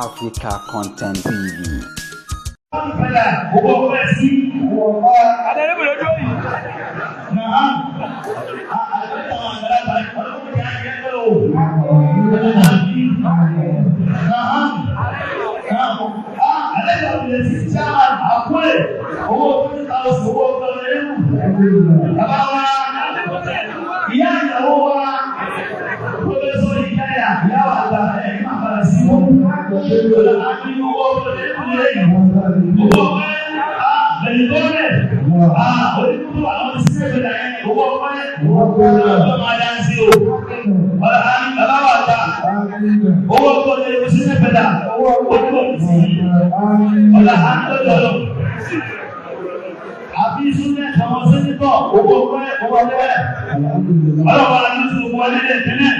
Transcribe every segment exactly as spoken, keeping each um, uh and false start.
Africa Content T V. Owó twenty thousand, owó ọgbọ́n ẹ̀rú. Bàbá wa, ìyá ìyàwó wa, Professor Ìkáyà, ìyá wa àgbà, ẹ̀, ní màá padà sí wọn. Ọ̀la á ní owó ọgbọ́n ẹ̀rú lẹ́yìn. Owó ọgbọ́n, ah, bẹ̀rẹ̀ tó bẹ̀. Ah, onídùúgbò àwọn ti ṣe bẹ̀rẹ̀ yẹn. Owó ọgbọ́n, owó ọgbọ́n máa dá sí o. Ọ̀la á ní bàbá wa àgbà. Owó ọgbọ́n ẹ̀rú ti ṣe bẹ̀rẹ̀. Owó ọgbọ́n ẹ̀rú ti ṣe. Ọ̀la á ní lọ́dọ̀ lọ. Àbí Súnlẹ̀ àwọn sẹ́nitọ̀, owó ọgbẹ́, owó ọgbẹ́. Ọlọ́wọ́ aláàánú sí gbogbo wa nílẹ̀ tẹ́lẹ̀.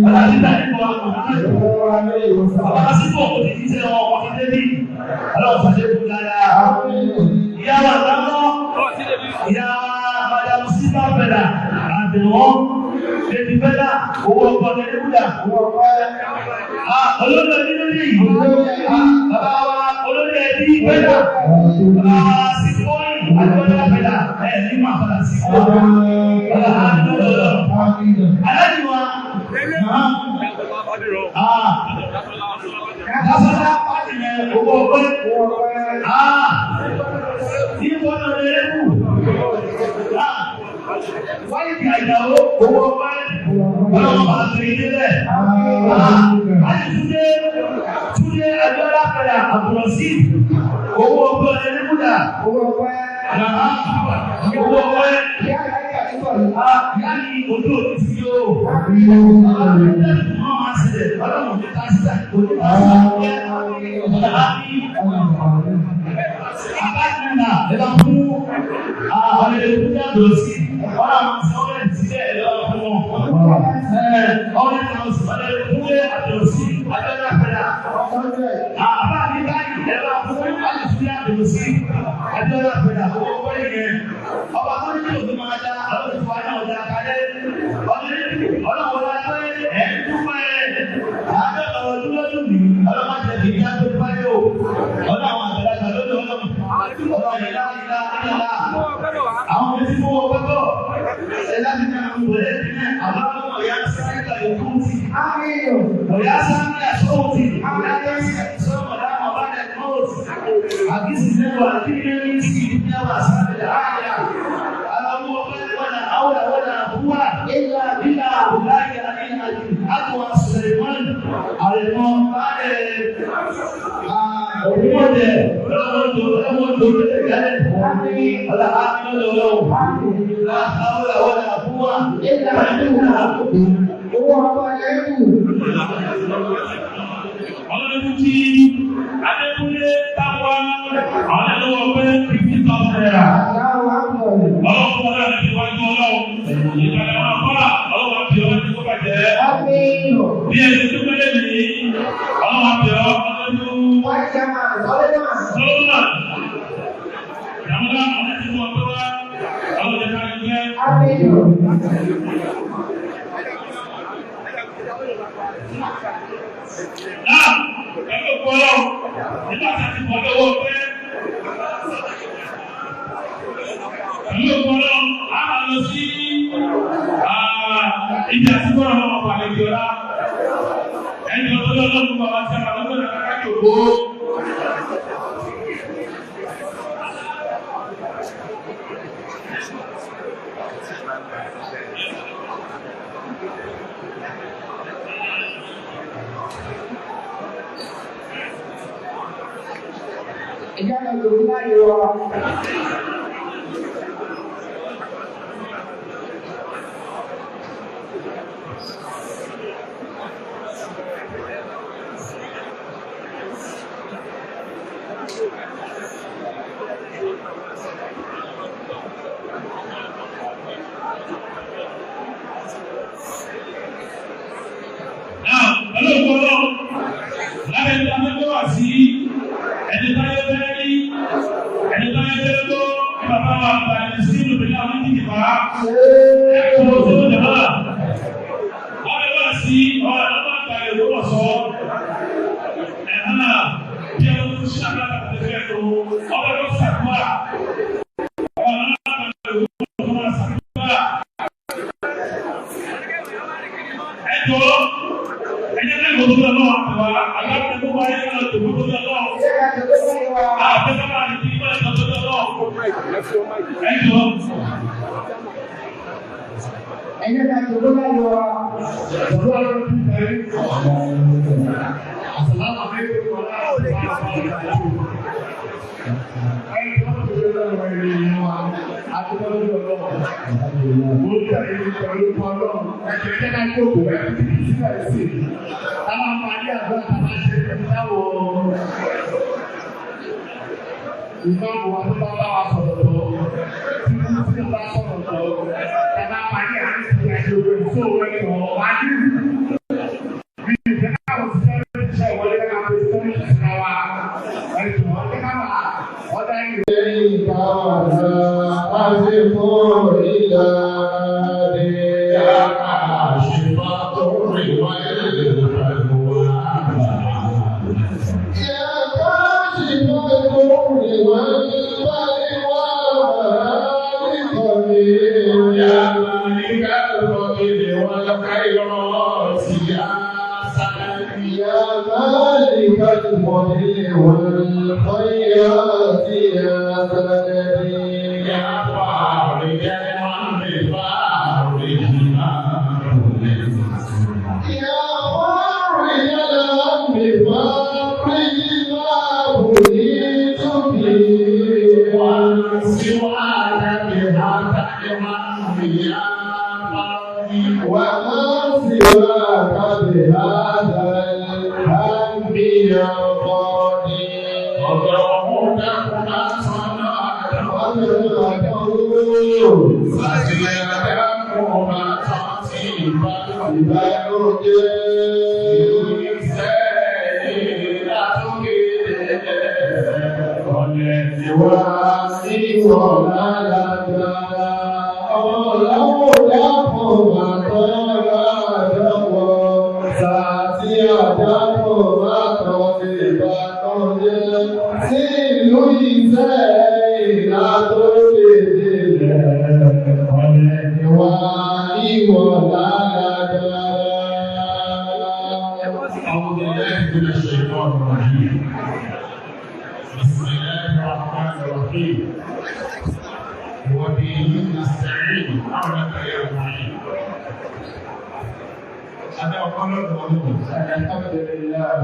Ọlá títà nípa ọmọ náà. Bàbá Lásìkò kò ní jíjẹ wọn, wọn ti débí. Ọlọ́wọ́ sàdé kú dáadáa. Ìyá wa dáná. Ìyá wa Madam Sísá Fẹ̀dà. Àbẹ̀wọ́n. Bébí Fẹ̀dà. Owó ọkọ̀ ní Búdà. Owó ọkọ̀. Ah, olórí ẹbí ló dé yìí. Ah, bàbá wa, olórí ẹbí Fẹ̀dà. Bàbá wa sí Bọ́ọ̀lù, Adébọ́lá Fẹ̀dà. Ẹ ní màá padà sí Bọ́ọ̀lù. Bàbá wa, Adébọ́lá. Aláàjì wa. Ah. Lásán pàtì yẹn, owó ọgbẹ́. Ah. Ní bọ́ọ̀lù rẹ̀ kù. Ah. Wáyé kí àjàwó owó ọpẹ́, ọlọ́run máa fi ilé lẹ̀. Àti Túndé, Túndé Abíọ́lá padà àbùrọ̀ sí owó ọpẹ́ ẹni múdà. Owó ọpẹ́. Owó ọpẹ́. Ìyá ni ojú òní ti yó. Àwọn ọmọ máa ń ṣẹlẹ̀, ọlọ́run ní ká ṣiṣẹ́, kò ní ká ṣiṣẹ́. Àbájáde náà, ẹ bá fún, ah, ọ̀rẹ́ ìlú ní àbúrò sí, ọ̀rọ̀ àwọn tí wọ́n rẹ̀ ti bẹ́ẹ̀ lọ́wọ́ fún wọn. Ẹ, ọ̀rẹ́ náà sì, ọ̀rẹ́ ìlú ní àbúrò sí, Abíọ́lá Fẹ́dà. Àbá mi báyìí, ẹ bá fún Alùpùpù àbúrò sí, Abíọ́lá Fẹ́dà, owó wọlé yẹn. Ọba tó ní kí òfin máa dá, àwọn òfin wa náà dá kalẹ̀. Ọ̀rẹ́ ìlú, ọlọ́wọ́ la pé ẹ̀ ń dúpẹ́. Àádọ́ta ọdún lọ́dún mi, ọlọ́mọ jẹ́ kí n dá tó báyìí o. Ọlọ́run àgbàlagbà lọ́dọ̀ ọlọ́run. Ọlọ́run ìlà ìlà ìlà. Àwọn ọmọ tí mo wọ pẹ́pọ̀. Ẹ láti ní àwọn ọmọ rẹ̀ ní àwọn ọmọ ìyá sáyẹ́ǹsì àyẹ̀kú ti. Ọ̀yá sáyẹ́ǹsì àṣọ́wò ti. Ọ̀yá sáyẹ́ǹsì àṣọ́wò ti. Àbí sì lẹ́nu àti ní ní sí ìdí àwọn àṣà àti àyà. Àwọn ọmọ ọgbẹ́ wọn náà, àwọn àwọn náà, wúwà. Ìlà ìlà àbúrò àyà ní àjò. Àjò àṣẹ ìwọ̀n. Àrẹ̀mọ bá ẹ̀. Òkúmọ̀tẹ̀, ọlọ́mọdé, ọlọ́mọdé, ọlọ́mọdé, ọlọ́mọdé, ọlọ́mọdé, la hawla wala quwwata illa billah. Owó ọkọ ẹlẹ́kù. Ọlọ́dún tí Adékúnlé Táwa, àwọn ẹlẹ́wọ̀n pé fifty thousand naira. Ọlọ́run fún ọlọ́run ti wájú ọlọ́run. Ìgbàlẹ̀ máa fà, ọlọ́run ti ọlọ́run ti kó bàjẹ́. Bí ẹ ti dúpẹ́ lé mi, ọlọ́run ti ọlọ́run. Sọ́lọ́mà. Ìyàwó náà, ọ̀rẹ́ ti mú ọgbẹ́ wá, ọlọ́run jẹ́ ká rí jẹ́. Náà, pẹ̀lú òkú ọlọ́run, nígbà tí a ti bọ̀ lọ́wọ́ pé, pẹ̀lú òkú ọlọ́run, a máa lọ sí, ah, ibi àti bọ́lá náà wà lẹ́gbẹ̀ẹ́ ọlá. Ẹni ọdún ọlọ́run bá wá sí àwọn ọdún náà ká jòkó. Ẹ̀jẹ̀ lọ lòun láyé wa. Now, pẹ̀lú òkú ọlọ́run, lábẹ́ ní abẹ́gbẹ́ wà sí ẹni táyé fẹ́ rí, ẹni táyé fẹ́ gbọ́, ní bàbá wa àgbà ẹni sí ìlú ìlú àwọn ìdíje bá. Ẹ kò tó tó dàbà. Lábẹ́ wà sí ọ̀rọ̀ àwọn àgbà ìlú ọ̀sán. ọbẹ̀ ló ṣàdúrà. Ọ̀nà àbẹ̀wò tó máa ṣàdúrà. Ẹ jọ̀ọ́, ẹ jẹ́ ká lọ sọ́dọ̀ náà wá. Àgbà tó bá yẹ ká lọ tó tó lọ. Àbẹ̀ ká máa lè fi máa lọ sọ́dọ̀ náà. Ẹ jọ̀ọ́. Ẹ jẹ́ ká jọ̀ọ́ ká lọ wá. Jọ̀ọ́ ká lọ sí ìfẹ́. Àsàlámù aláìkùm wa rahmatullahi wa barakatuh. Ẹ jọ̀ọ́, ẹ jọ̀ọ́, ẹ jọ̀ọ́, ẹ jọ̀ọ́, a dúpẹ́ lọ́dọ̀ Ọlọ́run. Mo ń tẹ̀lé ní pẹ̀lú orúkọ Ọlọ́run. Ẹ jọ̀ọ́, ẹ jẹ́ ká jókòó, ẹ fi títí sílẹ̀ sí. Ká máa parí àdúrà tá a bá ṣe ní ìdáwó. Ìmáàmù wa tó bá bá wa sọ̀rọ̀ tọ́, tí wọ́n ti bá sọ̀rọ̀ tọ́, ká máa parí àdúrà tí a ṣe òwe fún òwe tọ́, wájú. Bí ìfẹ́ káwọn ti fẹ́ ṣe ìwọlé ká máa fi fún ìṣẹ̀lẹ̀ wa. Ẹ jọ̀ọ́, ẹ ká máa ọ̀dà yìí. إليك ولا أزف إلى يا كاشف الضر والبلوى. يا كاشف الضر والبلوى. يا مالك الفضل والخيرات يا سند. يا مالك الفضل والخيرات يا سند. يا فارج الهم فارج ما يا فارج الهم فارج ما بليت به. ومن سواك بهذا الهم يا قاضي. ومن سواك بهذا الهم يا قاضي. Ọlọ́run dákun má sọ náà. Ọlọ́run dákun má sọ náà. Ìbànújẹ́. Ìlú Ìsẹ́yìn látòkè délẹ̀. Ọ̀lẹ ti wá sí ọ̀la lágbára. Ọlọ́run dákun má tọ́ wa lọ́wọ́. Sàtì àdàpọ̀ má tọ́ sí ìbànújẹ́. Sí ìlú Ìsẹ́yìn látòkè délẹ̀. Ọ̀lẹ ti wá sí ọ̀la lágbára. أعوذ بالله من الشيطان الرجيم. بسم الله الرحمن الرحيم. وبه نستعين. عونك يا معين. Adá ọpẹ́ lọ́dọ̀ Ọlọ́run. الحمد لله.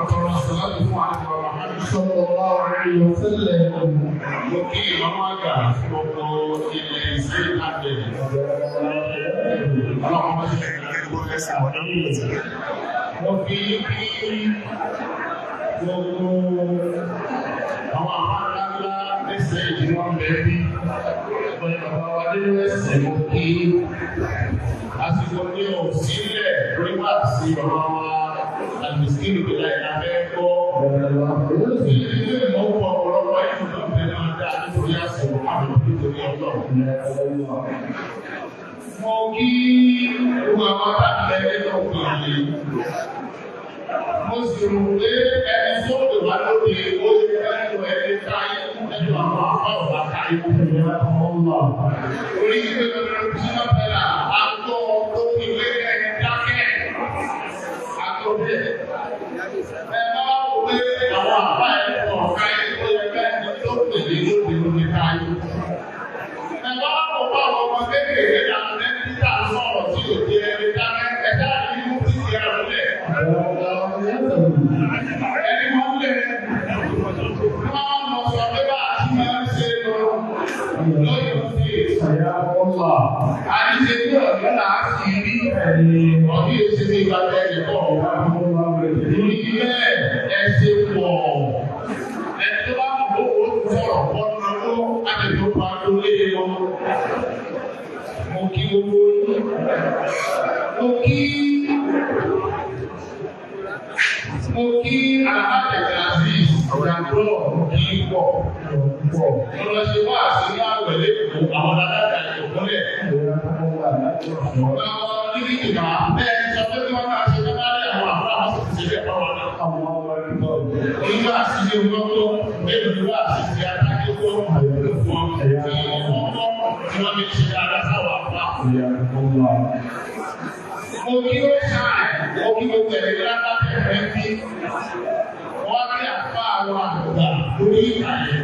Ọ̀tọ̀rọ̀ sọ̀rọ̀ fún àgbà Muhammad صلى الله عليه وسلم. Mo kí ìmáàmù àgbà fún gbogbo ilẹ̀ Ìsẹ́yìn lábẹ́. Ọlọ́run máa ṣe ẹ̀ka ẹ̀kọ́ ẹ̀sìn wọ̀nyí. Mo fi kí gbogbo àwọn àbá ńláńlá lẹ́sẹ̀ yìí wọ́n bẹ̀ bí. Ọ̀yà bàbá wa nínú ẹ̀sìn mo kí. Àsìkò ní òsílẹ̀ lórí wá sí bàbá wa. Àdùsílù bí láì lábẹ́ gbọ́. Ilé ìmọ̀ pọ̀ ọ̀pọ̀lọpọ̀ yìí ló ń bẹ máa dá nítorí àsìkò àbí nítorí Ọlọ́run. Mo kí gbogbo àwọn tábìlẹ̀ ẹgbẹ́ náà kò yé. Mo sì rò pé ẹni tó pè wá lóde, ó yẹ ká lọ ẹni táyé, ẹni àwọn àbá ọ̀gá táyé. Orí ìgbé lọ́dọ̀ tí wọ́n fẹ́ là, a gbọ́ tó fi wé ẹni dákẹ́. A gbọ́ bẹ́ẹ̀. Ẹ bá wá wò pé àwọn àbá ẹ̀ kọ̀ ọ̀gá ẹ̀ tó yẹ ká ẹni tó pè ní lóde lóde táyé. Ẹ bá wá wò pé àwọn ọmọ kéékèèké là ń bẹ́ títà sọ̀rọ̀ tí ò jẹ́ ẹni dákẹ́. Ẹ dá ní mú títí ẹ rẹ̀ lẹ̀. Ẹni wọ́n lẹ̀. Wọ́n á mọ̀ sọ pé bá a ti máa ń ṣe lọ. Lọ́yọ̀ọ́ sí. Àyà ọmọ. Àyíṣe bí ọ̀dọ́ là á sì rí. Ọdún yìí ṣe bí ìgbà tẹ̀ ẹ̀ pọ̀. Ìyẹn ẹ ṣe pọ̀. Ẹ tó bá mọ̀ kó o tún sọ̀rọ̀ kọ́ ní ọdún, a lè tó pa tó lé e lọ. Mo kí gbogbo yín. Mo kí Mo kí Alhaji Azeez Ìyàgbọ́, mo kí pọ̀. Mo lọ ṣe wá sí ní àwẹ̀ lẹ́kọ̀ọ́, àwọn alága ìpínlẹ̀. Àwọn onídìgbà bẹ́ẹ̀ sọ pé kí wọ́n máa ṣe fẹ́ máa rí àwọn àbúrò àwọn sì ti ṣe bẹ́ẹ̀ fáwọn náà. Nígbà tí ṣe wọ́n tó, Mo kí ó ṣáà, mo kí gbogbo ẹ̀yin lápá tẹ̀lé bí wọ́n rí àpá àwọn àgbà lórí ìkàlẹ̀.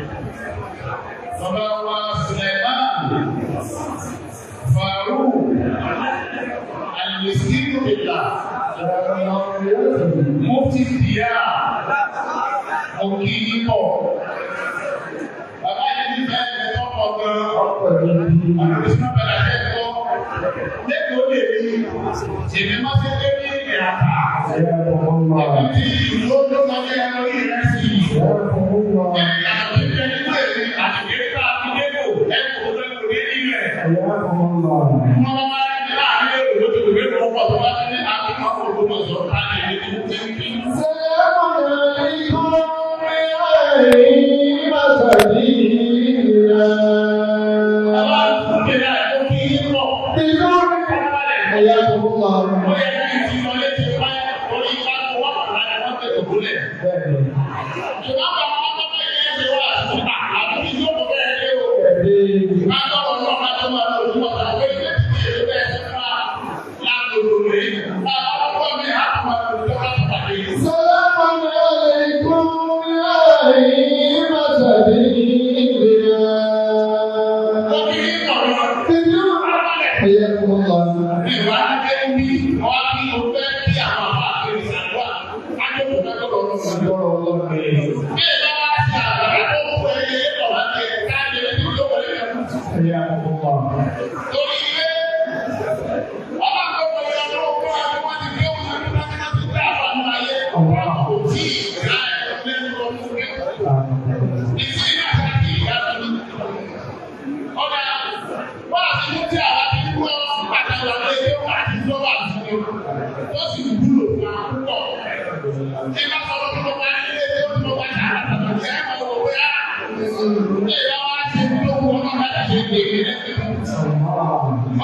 Bàbá wa Suleiman Farouk Al-Miskinu Billah, Mufti Diyar, mo kí yín pọ̀. Bàbá yìí ní bẹ́ẹ̀ ni tọ́pọ̀ gan-an. Ọ̀pọ̀ ìlú bí. Àbí sínú bẹ̀rẹ̀ jẹ́ kọ́. Lẹ́kọ̀ọ́ lè rí. Èmi máa ṣe dé ní ìrìn àpá. Ẹ̀yà ọmọ ọmọ. Èmi tí ìlú ló máa jẹ́ lórí rẹ̀ sí. Ẹ̀yà ọmọ ọmọ. Ẹ̀yà àti ìjẹ́ nínú èmi àti ìjẹ́ tá a fi dé kò. Ẹ̀kọ́ tó fẹ́ kò dé nílẹ̀. Ẹ̀yà ọmọ ọmọ. Wọ́n máa ń láàárín èrò lójú ìwé ìrọ̀pọ̀ tó bá ti ní àbí máa kó ló máa sọ káàkiri ní ti ń bí. سلام عليكم من أهل مساجدنا. Bàbá àtúntò kejì àìkú kí yín pọ̀. Bísí. Farabalẹ̀. Ẹ̀yà tó fún wa. Ó yẹ kí n ti lọ létí pa orí ká tó wà lára wọn tẹ̀ tó lẹ̀. Bẹ́ẹ̀ni. Ṣùgbọ́n àwọn ọmọ tó bá yẹ ṣe wá àtúntò àti ìjókòó bẹ́ẹ̀ lé o. Bẹ́ẹ̀ni. Ká tọrọ náà ká tó máa lọ ojú ọ̀tá. Ó yẹ kí n ti ṣe bẹ́ẹ̀ ṣe fún wa. سلام عليكم يا أئمة ديننا. حياكم الله. حياكم الله.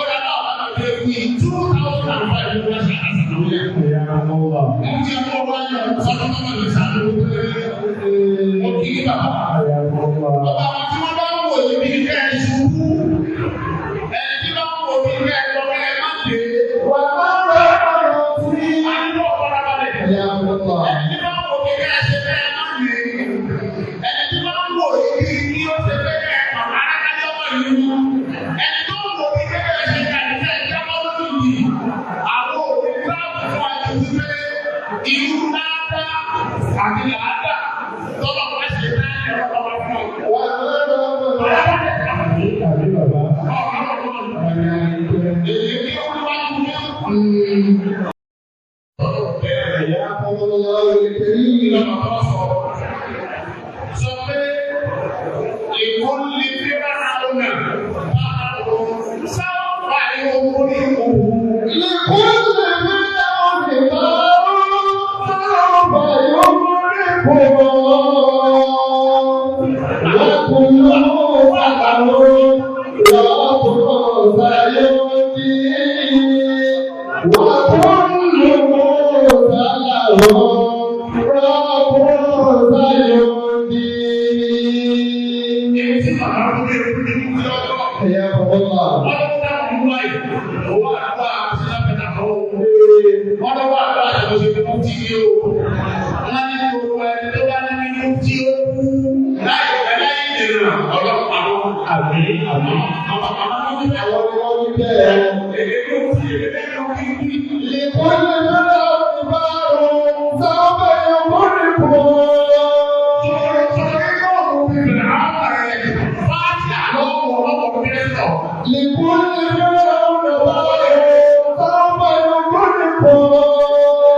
Ọ̀dà náà wà lóde wí two thousand and five ló wá ṣe àṣà lórí ẹ̀. Mo ti mú ọwọ́ ayọ̀ sọ́dún tó máa lè ṣàlùkù tó lé lé. Mo kì í bàbá. Ọba àwọn tí wọ́n bá ń wò yí bí kẹ́ ẹ ṣubú. Ẹni tí bá ń wò bí kẹ́ ẹ lọ kẹ́ ẹ má dé. Wà á máa rọ ọ̀rọ̀ sí. A ń bọ̀ farabalẹ̀. Ẹni tí bá ń wò bí kẹ́ ẹ ṣe kẹ́ ẹ má dé. Ẹni tí bá ń wò yí bí kí ó ṣe pé kẹ́ ẹ pàpà rárá yọ̀wọ̀ yìí. Ẹni tó ń wò bí kẹ́ ẹ ṣe kẹ́ ẹ ṣe jábọ́ lójú yìí. Àwọn òbí bá fún wa ju wípé irú dáadáa àti làádá tọ́lọ̀ wá ṣe náà ní ọ̀pọ̀ wọn fún ọ. Wà á lọ́wọ́. Àbí bàbá. Ọ̀rọ̀ ọ̀rọ̀. Èyí ni wọ́n wá ju wípé. حياكم الله الكريم. Sọ pé لكل فرعون بحر سوف يغرقه. لكل فرعون بحر سوف يغرقه. وكل موسى له رب سيهديه. وكل موسى له رب سيهديه. Èyí tí bàbá tó dé kú ní kú tí ọjọ́. حياكم الله. Wọ́n ló dá wọn wáyé. Owó àdúrà àti lápẹ̀tà kan ó. Wọ́n lọ́wọ́ àdúrà tí mo ṣe fún tí yé o. Wọ́n ní gbogbo ẹni tó bá ní nínú tí ó kú. Láì pẹ́ láì dènà ọlọ́pàá ló. Àmín, àmín. Àwọn bàbá máa ń wí bẹ́ẹ̀. Àwọn ni wọ́n wí bẹ́ẹ̀. Èdè ló ti èdè lẹ́nu kí n bí. لكل فرعون بحر سوف يغرقه. Sọ̀rọ̀ sọ̀rọ̀ inú òkú bíbélì àwọn ọ̀rẹ́ rẹ̀. Fáàtì àlọ́ ọ̀pọ̀lọpọ̀ bí ẹ sọ. لكل فرعون بحر سوف يغرقه.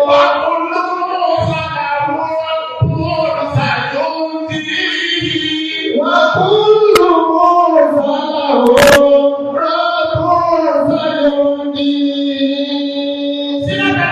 وكل موسى له رب سيهديه. وكل موسى له رب سيهديه. Sílẹ̀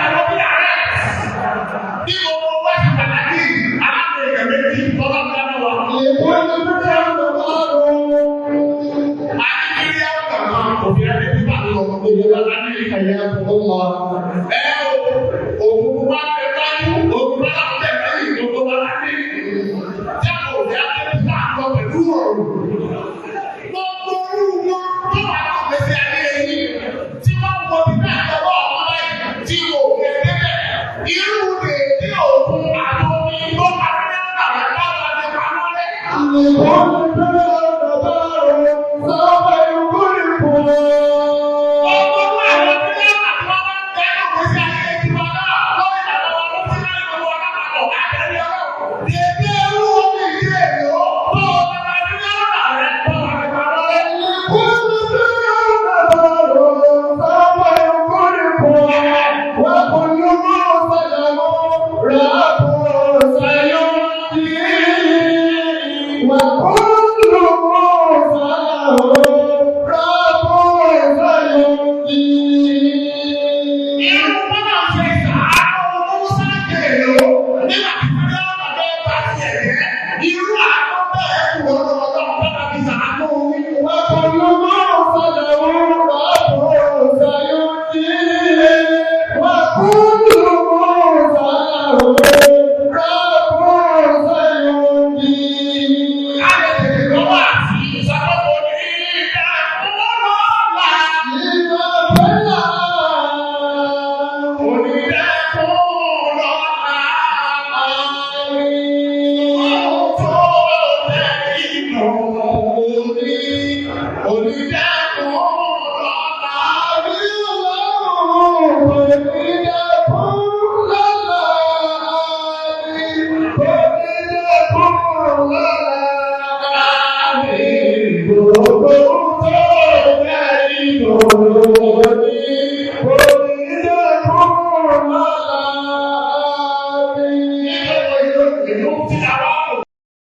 كل فرعون جبار سوف يغرقه. Ọmọ náà lọ sí Ghana tí wọ́n bá ń tẹ́lẹ̀ òkú sí ayé tiwa náà lórí ìdàgbàsókè lórí gbogbo ọlọ́pàá ọ̀gá àtẹ̀lé ọlọ́run. Dèbí ẹrú omi ìdí èlò tó o ti máa ní lọ́rọ̀ rẹ̀ tó o ti máa lọ́rẹ́. كل فرعون جبار سوف يغرقه. وكل موسى له رب سينجيه. وكل موسى له رب سينجيه. Irú bọ́lá ṣe ṣàánú Mùsá kèrè o, nígbà tí Fíráúnà fẹ́ bá tiẹ̀ jẹ́, irú àánú bẹ́ẹ̀ kù ọ̀dọ̀ Ọlọ́run bá fi ṣàánú. وكل موسى له رب سينجيه. وكل موسى له رب سينجيه. A lè tètè lọ wá sí ìsọfúnni ní ìdá kúrò lọ́la. Ìgbà pẹ́lá. Onídàkùn lọ́la. Àmín. Ọlọ́run tó tẹ̀ nínú omi. Onídàkùn lọ́la. Àmín Ọlọ́run. Onídàkùn lọ́la. Àmín. Onídàkùn lọ́la. Àmín. Gbogbo tó tẹ̀ nínú omi. Onídàkùn lọ́la. Àmín. Ìjọba ìlú ìlú ti àwọn